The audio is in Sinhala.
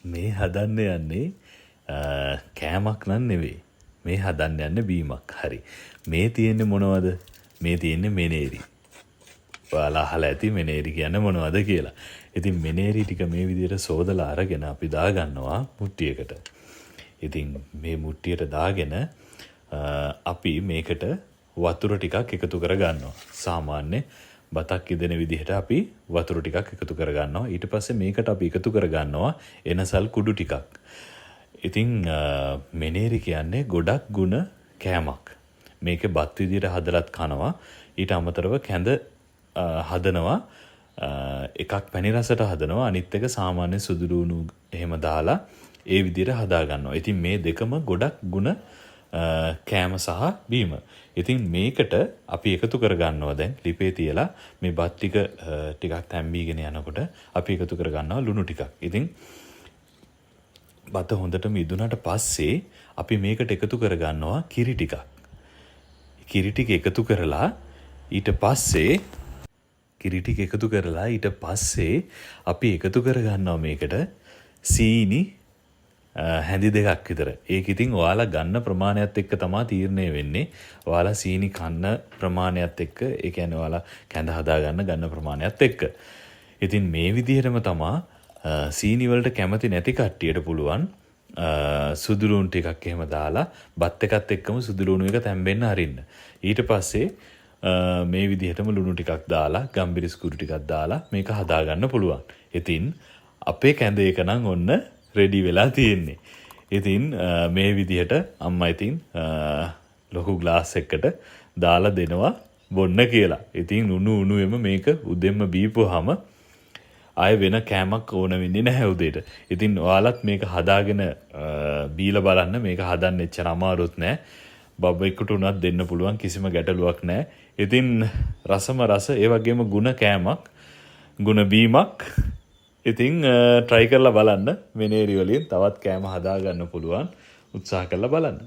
මේ හදන්න යන්නේ කෑමක් නම් නෙවෙයි. මේ හදන්න යන්නේ බීමක්. හරි. මේ තියෙන්නේ මොනවද? මේ තියෙන්නේ මෙනේරි. ඔයාලා අහලා ඇති මෙනේරි කියන්නේ මොනවද කියලා. ඉතින් මෙනේරි ටික මේ විදිහට සෝදලා අරගෙන අපි දාගන්නවා මුට්ටියකට. ඉතින් මේ මුට්ටියට දාගෙන අපි මේකට වතුර ටිකක් එකතු කරගන්නවා. සාමාන්‍ය බතක් ඉදෙන විදිහට අපි වතුර ටිකක් එකතු කරගන්නවා. ඊට පස්සේ මේකට අපි එකතු කරගන්නවා එනසල් කුඩු ටිකක්. ඉතින් මෙනේරි කියන්නේ ගොඩක් ගුණ කෑමක්. මේක බත් විදිහට හදලත් කනවා. ඊට අමතරව කැඳ හදනවා. එකක් පැණි රසට හදනවා. අනිත් එක සාමාන්‍ය සුදු ලුණු එහෙම දාලා ඒ විදිහට හදා ගන්නවා. ඉතින් මේ දෙකම ගොඩක් ගුණ කෑම සහ බීම. ඉතින් මේකට අපි එකතු කරගන්නවා දැන් ලිපේ තියලා මේ බත් ටික ටිකක් තැම්බීගෙන යනකොට අපි එකතු කරගන්නවා ලුණු ටිකක්. ඉතින් බත හොඳටම ඉදුණට පස්සේ අපි මේකට එකතු කරගන්නවා කිරි ටිකක්. කිරි ටික එකතු කරලා ඊට පස්සේ කිරි ටික එකතු කරලා ඊට පස්සේ අපි එකතු කරගන්නවා මේකට සීනි හැඳි දෙකක් විතර. ඒක ඉතින් ඔයාලා ගන්න ප්‍රමාණයත් එක්ක තමා තීරණය වෙන්නේ. ඔයාලා සීනි කන්න ප්‍රමාණයත් එක්ක, ඒ කියන්නේ ඔයාලා කැඳ හදාගන්න ගන්න ප්‍රමාණයත් එක්ක. ඉතින් මේ විදිහටම තමා සීනි වලට කැමති නැති කට්ටියට පුළුවන් සුදු ලුණු ටිකක් එහෙම දාලා බත් එකත් එක්කම සුදු ලුණු එක තැම්බෙන්න අරින්න. ඊට පස්සේ මේ විදිහටම ලුණු ටිකක් දාලා ගම්බිරිස් කුඩු ටිකක් දාලා මේක හදාගන්න පුළුවන්. ඉතින් අපේ කැඳ එක නම් ඔන්න රෙඩි වෙලා තියෙන්නේ. ඉතින් මේ විදිහට අම්මා ඉතින් ලොකු ග්ලාස් එකකට දාලා දෙනවා බොන්න කියලා. ඉතින් උණු උණුවෙම මේක උදෙන්ම බීපුවාම ආයෙ වෙන කෑමක් ඕන වෙන්නේ නැහැ උදේට. ඉතින් ඔයාලත් මේක හදාගෙන බීලා බලන්න. මේක හදන්න එච්චර අමාරුත් නෑ. බබෙකුට උනත් දෙන්න පුළුවන්, කිසිම ගැටලුවක් නෑ. ඉතින් රසම රස, ඒ වගේම ගුණ කෑමක්, ගුණ බීමක්. ඉතින් ට්‍රයි කරලා බලන්න. මෙනේරි වලින් තවත් කෑම හදාගන්න පුළුවන්. උත්සාහ කරලා බලන්න.